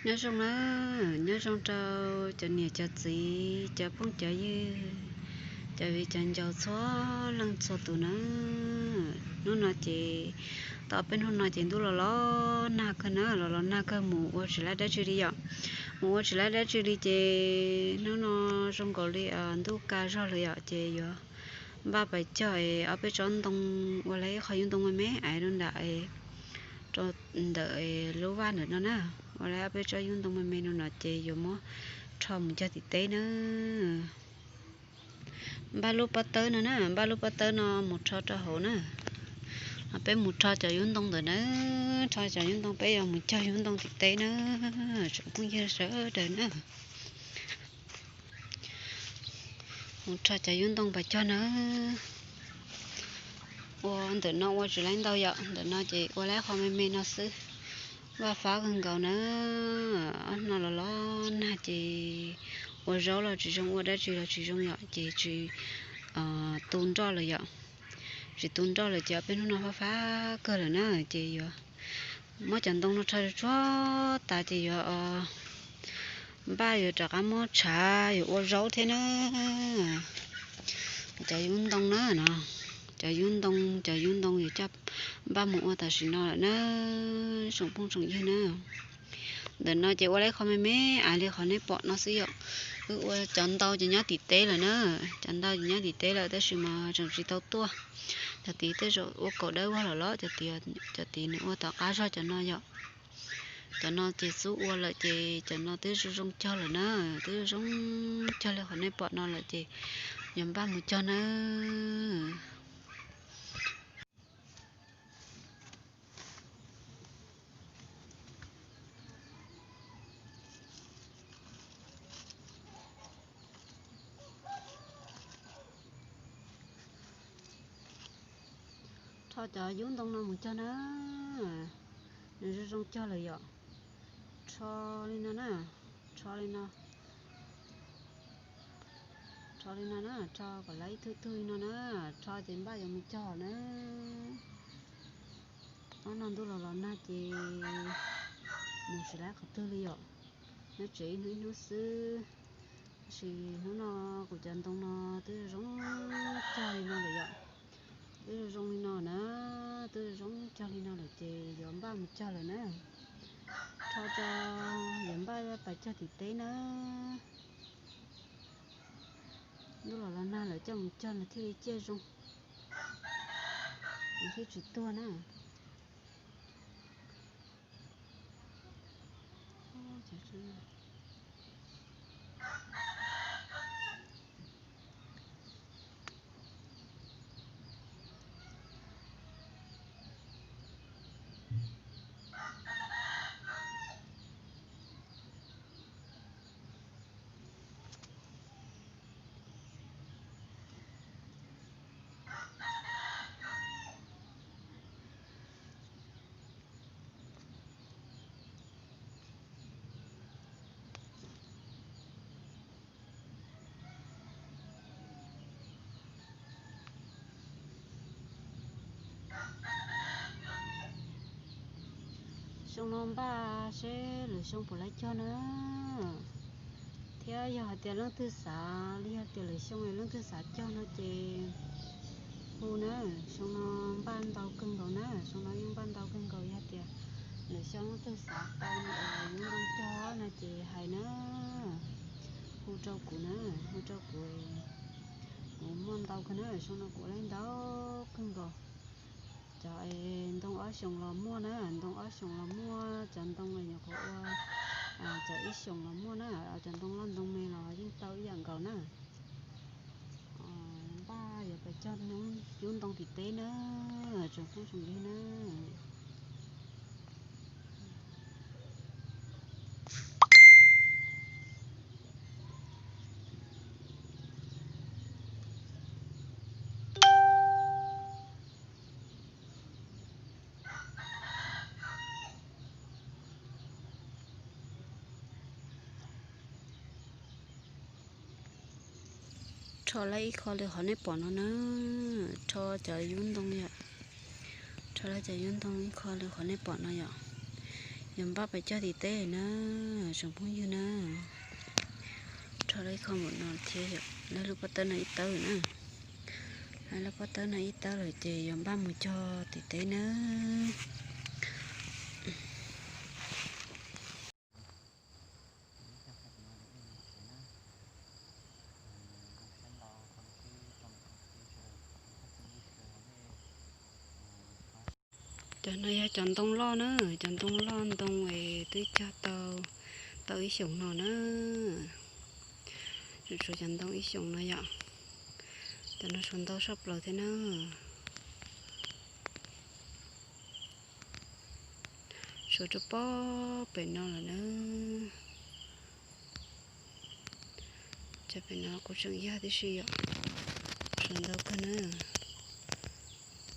Nyob zoo na, nyob zoo rau cov niam cov txiv, cov phooj cov ywg, cov viv cov ncaus txhua leej txhua tus na. Hnub no ces, tau peb hnub no ces ntuj los los nag kawg na, los los nag kawg, mus ua tsis laib dab tsi li yom. Mus ua tsis laib dab tsi li ces hnub no zoo nkaus li ntuj ka zog lawm yom, ces yuav npaj pais cog es ob peb tsob ntoo, ua lawm ib qho yub ntoo me me aiv rau nram, rau ntawm lub vaj ntawm no na, ua lawm ob peb tsob yub ntoo me me no no ces yuav muab rho mus cog tim teb na. Npaj lub pob tawb no na, npaj lub pob tawb no mus rho rau hauv na. Peb mus rho cov yub ntoo ntawm na, rho cov yub ntoo, peb yuav mus cog yub ntoo tim teb na, tsoom phooj ywg sawv daws na. Mus rho cov yub ntoo pais cog na. Ua ntawm no ua tsis laib ntau yom, ntawm no ces ua lawm qhov me me no xwb. Vaj fab kawg nkaus na, ob no los los nag ces ua zaub los tsis zoo, ua dab tsi los tsis zoo yom, ces tsis tu nroj lawm yom. Tsis tu nroj lawm ces ob peb hnub no fab fab kawg lawm na, ces yuav muab cov ntoo no rho tsuag tas ces yuav npaj yuav rov qab muab tshav yuav ua zaub thiab na. Cov yub ntoo na no, cov yub ntoo, cov yub ntoo yuav coj npaj mus ua tam sim no lawm na, tsoom phooj tsoom ywg na. Ntawm no ces ua lawm qhov me me aiv li qhov nej pom no xwb yom. Wb ua cov ntau ces nyob tim teb lawm na, cov ntau ces nyob tim teb lawm tab sis mas tseem tsis tau tuaj. Cov tid tej zaum ua kaum dawb vog lawm los, cov tid nws ua tom qab zog cov no yom. Cov no ces xub ua lawm ces cov no twb zoo zoo cog lawm na, twb zoo zoo cog li qhov nej pom no lawm ces yuav npaj mus cog na. Rho cov yub ntoo no mus cog na, nws zoo zoo cog lawm yom. Rho li no na, rho li no, rho li no na, rho kom lawm ib tug tug li no na, rho ces npaj yuav mus cog na. Ob no ntuj los los nag ces mus tsis laib qhov twg li yom, nyob tsev ib hnub ib hnub xwb. Tab sis hnub no kuv cov ntoo no twb zoo cog li no lawm yom, twb zoo zoo li no na, twb zoo zoo cog li no lawm ces yuav npaj mus cog lawm na. Rho tso, yuav npaj pais cog tim teb na. Ntuj los los nag lawm coj mus cog nws thiaj li ciaj zoo, nws thiaj tsis tuag na. Xyoo no npaj seb lwm xyoo puas laib cog na. Thiab yog hais tias leej twg xav li, yog tias lwm xyoo leej twg xav cog no ces hu na. Xyoo no npaj ntau kawg nkaus na, xyoo no yeej npaj ntau kawg nkaus. Yog tias lwm xyoo leej twg xav tau yub ntoo cog no ces hais na, hu rau kuv na, hu rau kuv, kuv muaj ntau kawg na. Xyoo no kuv laib ntau kawg nkaus. Cov ntoo ob xyoos los muaj na, ntoo ob xyoos los muaj, cov ntoo nyuam qhuav ua, cov ib xyoos los muaj na, cov ntoo loj ntoo me los yeej tau ib yam nkaus na. Npaj yuav pais cog yub ntoo tim teb na, tsoom phooj tsoom ywg na. Rho lawm ib qho li qhov nej pom no na, rho cov yub ntoo yom, rho lawm cov yub ntoo ib qho li qhov nej pom no yom. Yog npaj pais cog tim teb na, tsoom phooj ywg na. Rho lawv ib qho npaum no thiab yom, lawv lub pob tawb no ib tawb na. Lawv lub pob tawb no ib tawb lawm ces yog npaj mus cog tim teb na. Cov no yog cov ntoo loj na, cov ntoo loj ntoo es twb cog tau, tau ib xyoos no na. Tsuas cov ntoo ib xyoos no yom. Cov no suav ntau saj plaws thiab na. Suav rau pob pem no lawm na. Cov pem no kuj tseem yog tib si yom. Suav ntau kawg na.